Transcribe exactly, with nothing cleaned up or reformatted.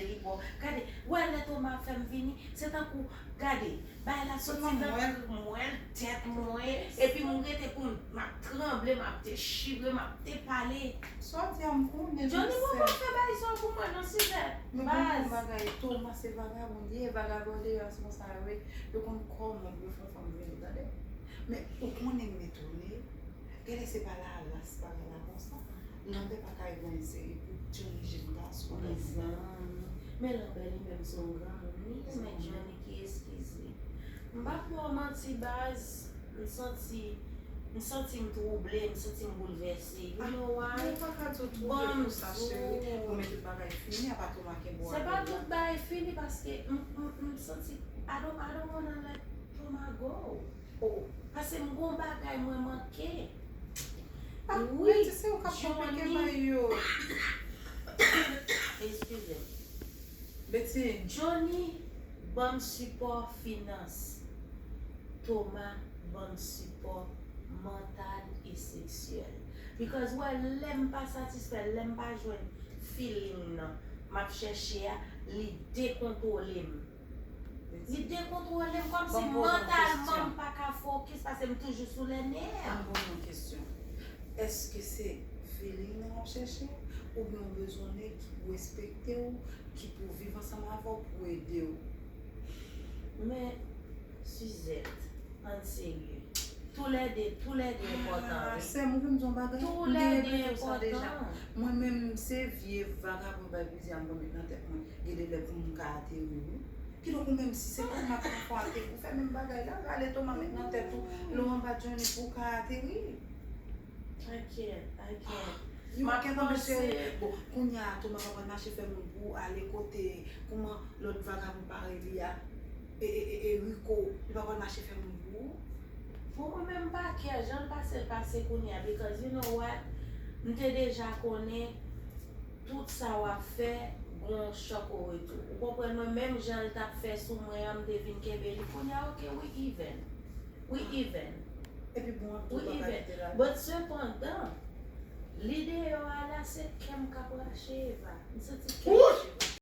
li bò. Gade, wè lè Toma fè m vini, se tankou, gade, bay la soti nan mwen, tèt mwen, epi m rete pou m, m ap tranble, m ap dechire, m ap depale. Sa w di a m konnen. Johnny poko fè bay sa pou mwen non, Sizèt. Men pou yon bagay, Toma se vagabon li ye, vagabon deyò se konsa yo ye. Yo konn kòman pou yo fè yon fanm vini, tande. Men ou konnen m etone. Genlè se pa laras bagay la konsa. Nan pè pa ka gen yon seri pou Johnny jèn gason. Mezanmi. Men Lanbè li menm se yon granmoun wi, men Johnny ki eskize. M p ap ba w manti baz, m santi, m santi m twouble, m santi m boulvèse. You know why? Ou pa ka di w twouble pou sa cheri. Bon, men tout bagay fini, apa Toma kenbe w. Se pa tout bagay fini paske m, m, m santi, I don't, I don't wanna let Toma go. Oh, paske m gon bagay mwen manke. Ah, wi, Betty, se ou k ap konplike bagay yo. Eskize m. Betty. Johnny ban m sipò finans. Toma ban m sipò mantal e seksyèl. Because wè, lè m pa satisfè, lè m pa jwenn feeling nan m ap chèche a, li dekontwole m. Li dekontwole m kòmsi mantalman m pa ka fokis paske m toujou sou lè nè. Ban m poze yon kesyon. Èske se feeling nan w ap chèche oubyen w bezwen nèg ki pou respekte w, ki pou viv ansanm avè w, pou ede w? Men, Sizèt, ann serye. Toulède, toulède enpòtan, wi. Sè m, ou vle m di yon bagay? Toulède enpòtan. Mwen menm, se vye vagabon bay plizyè m pran met nan tèt mwen. Gen de lè pou m ka ateri, wi. Kidonk ou menm, si se pou m ap pran fò ateri, ou fè menm bagay la, rale Toma met nan tèt ou, lè w anba Johnny pou w ka ateri. Ankèt, ankèt. Yo, kèt anmèt cheri. Bon, kounye a, Toma pa pral mache fè moun pou ou, ale kote, kouman lòt vagabon parèy li a, e, e, e, e Rico, li pa pral mache fè moun pou ou. Pou mwen menm, m pa care, jan l pase, l pase kounye a, because you know what, m te deja konnen tout sa w ap fè, gon chòk o retou. Ou konprann mwen, menm jan l t ap fè sou mwen an, m te vin kenbe li. Kounye a, ok, we even. We even. Epi bon, ap tou papa kite la. But sepandan, li deyò a la, se kè m k ap rache, Eva. M santi kè m rache.